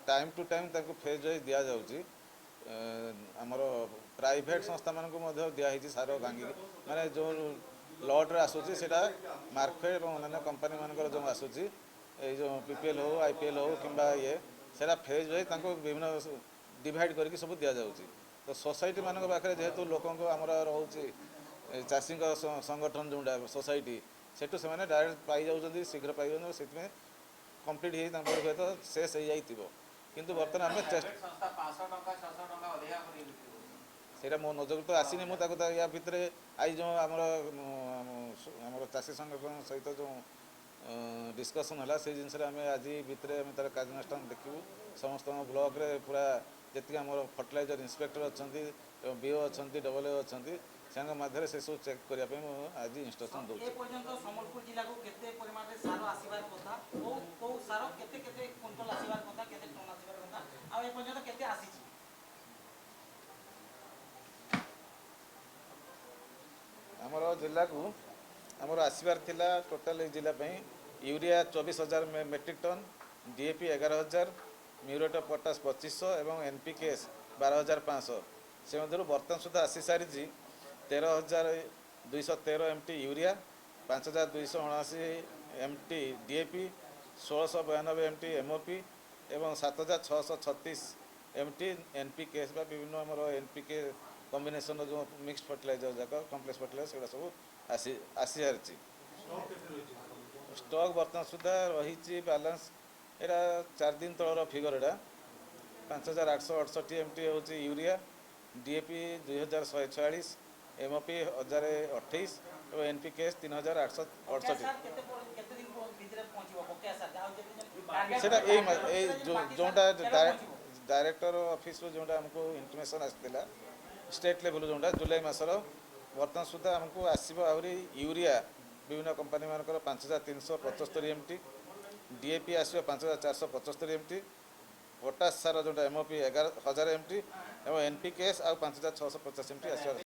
Time to time ତାଙ୍କୁ phase wise ଦିଆଯାଉଛି। ଆମର ପ୍ରାଇଭେଟ୍ ସଂସ୍ଥାମାନଙ୍କୁ ମଧ୍ୟ ଦିଆହେଇଛି ସାର ଭାଙ୍ଗିକି, ମାନେ ଯେଉଁ ଲଟ୍ରେ ଆସୁଛି ସେଇଟା ମାର୍କଫେଡ୍ ଏବଂ ଅନ୍ୟାନ୍ୟ କମ୍ପାନୀମାନଙ୍କର ଯେଉଁ ଆସୁଛି, ଏଇ ଯେଉଁ ପିପିଏଲ୍ ହଉ, ଆଇପିଏଲ୍ ହଉ କିମ୍ବା ଇଏ, ସେଇଟା ଫେଜ୍ ୱାଇଜ୍ ତାଙ୍କୁ ବିଭିନ୍ନ ଡିଭାଇଡ଼ କରିକି ସବୁ ଦିଆଯାଉଛି। ତ ସୋସାଇଟି ମାନଙ୍କ ପାଖରେ ଯେହେତୁ ଲୋକଙ୍କ ଆମର ରହୁଛି ଏ ଚାଷୀଙ୍କ ସଂଗଠନ ଯେଉଁଟା ସୋସାଇଟି, ସେଠୁ ସେମାନେ ଡାଇରେକ୍ଟ ପାଇଯାଉଛନ୍ତି, ଶୀଘ୍ର ପାଇଯାଉଛନ୍ତି। ସେଥିପାଇଁ କମ୍ପ୍ଲିଟ୍ ହେଇ ତାଙ୍କ ପାଖରେ ହୁଏତ ଶେଷ ହେଇଯାଇଥିବ। କିନ୍ତୁ ବର୍ତ୍ତମାନ ଆମେ ଚେଷ୍ଟା ପ୍ରାଇଭେଟ ସଂସ୍ଥା 500 ଟଙ୍କା, 600 ଟଙ୍କା ଅଧିକା କରି ବିକ୍ରି କରୁଛନ୍ତି। ସେଇଟା ମୋ ନଜରକୁ ତ ଆସିନି। ମୁଁ ତାକୁ ୟା ଭିତରେ ଆଜି ଯେଉଁ ଆମର ଚାଷୀ ସଂଗଠନ ସହିତ ଯେଉଁ ଡିସ୍କସନ୍ ହେଲା, ସେଇ ଜିନିଷରେ ଆମେ ଆଜି ଭିତରେ ଆମେ ତାର କାର୍ଯ୍ୟାନୁଷ୍ଠାନ ଦେଖିବୁ। ସମସ୍ତଙ୍କ ବ୍ଲକରେ ପୁରା ଯେତିକି ଆମର ଫର୍ଟିଲାଇଜର ଇନ୍ସପେକ୍ଟର ଅଛନ୍ତି ଏବଂ ବିଓ ଅଛନ୍ତି, ଡବଲ୍ ଏ ଅଛନ୍ତି, ସେମାନଙ୍କ ମାଧ୍ୟମରେ ସେସବୁ ଚେକ୍ କରିବା ପାଇଁ ମୁଁ ଆଜି ଇନଷ୍ଟ୍ରକ୍ସନ୍ ଏ ଦେଉଛି। ପର୍ଯ୍ୟନ୍ତ ସମ୍ବଲପୁର ଜିଲ୍ଲାକୁ କେତେ ପରିମାଣରେ ସାର ଆସିବାର କଥା, କୋଉ କୋଉ ସାର କେତେ କେତେ କୁଇଣ୍ଟାଲ ଆସିବାର କଥା, କେତେ ଟନ୍ ଆସିବାର କଥା ଆଉ ଏ ପର୍ଯ୍ୟନ୍ତ କେତେ ଆସିଛି? ଆମର ଜିଲ୍ଲାକୁ ଆମର ଆସିବାର ଥିଲା ଟୋଟାଲ ଏଇ ଜିଲ୍ଲା ପାଇଁ urea 24,000 metric tonne, DAP 11,000, muriate of potash 2500 ଏବଂ ଏନ୍ପିକେଏସ୍ 12,500। ସେ ମଧ୍ୟରୁ ବର୍ତ୍ତମାନ ସୁଦ୍ଧା ଆସିସାରିଛି 13,213 M T urea, 5279 M T DAP, 1692 M T MOP ଏବଂ 7636 ଏମ୍ ଟି ଏନ୍ପିକେଏସ୍ ବା ବିଭିନ୍ନ ଆମର ଏନ୍ପିକେ କମ୍ବିନେସନ୍ର ଯେଉଁ ମିକ୍ସଡ ଫର୍ଟିଲାଇଜର ଯାକ, କମ୍ପ୍ଲେକ୍ସ ଫର୍ଟିଲାଇଜର, ସେଗୁଡ଼ା ସବୁ ଆସିସାରିଛି। ଷ୍ଟକ୍ ବର୍ତ୍ତମାନ ସୁଦ୍ଧା ରହିଛି ବାଲାନ୍ସ, ଏଇଟା 4 ଦିନ ତଳର ଫିଗର, ଏଇଟା 5868 ଏମ୍ ଟି ହେଉଛି ୟୁରିଆ, ଡିଏପି 2146, ଏମ୍ଓପି 1028 ଏବଂ ଏନ୍ପିକେଏସ୍ ତିନି ହଜାର ଆଠଶହ ବକେୟା ଅଠଷଠି ସାର କେତେ ଦିନ ଭିତରେ ପହଞ୍ଚିବ ବକେୟା ସାର? ଆଉ ଯେତେ ଦିନ ସେଇଟା ଏଇ ବାକି ସାର ଯେଉଁଟା କେବେ ପହଞ୍ଚିବ? ଡାଇରେକ୍ଟର ଅଫିସରୁ ଯେଉଁଟା ଆମକୁ ଇଣ୍ଟିମେସନ୍ ଆସିଥିଲା, ଷ୍ଟେଟ୍ ଲେଭେଲ୍ ଯେଉଁଟା ଜୁଲାଇ ମାସର, ବର୍ତ୍ତମାନ ସୁଦ୍ଧା ଆମକୁ ଆସିବ ଆହୁରି ୟୁରିଆ ବିଭିନ୍ନ କମ୍ପାନୀମାନଙ୍କର 5375 ଏମ୍ ଟି, ଡିଏପି ଆସିବ 5475 ଏମ୍ ଟି, ପଟାସ ସାର ଯେଉଁଟା ଏମ୍ଓପି 11,000 ଏମ୍ ଟି ଏବଂ ଏନ୍ପିକେଏସ୍ ଆଉ 5650 ଏମ୍ ଟି ଆସିବାର।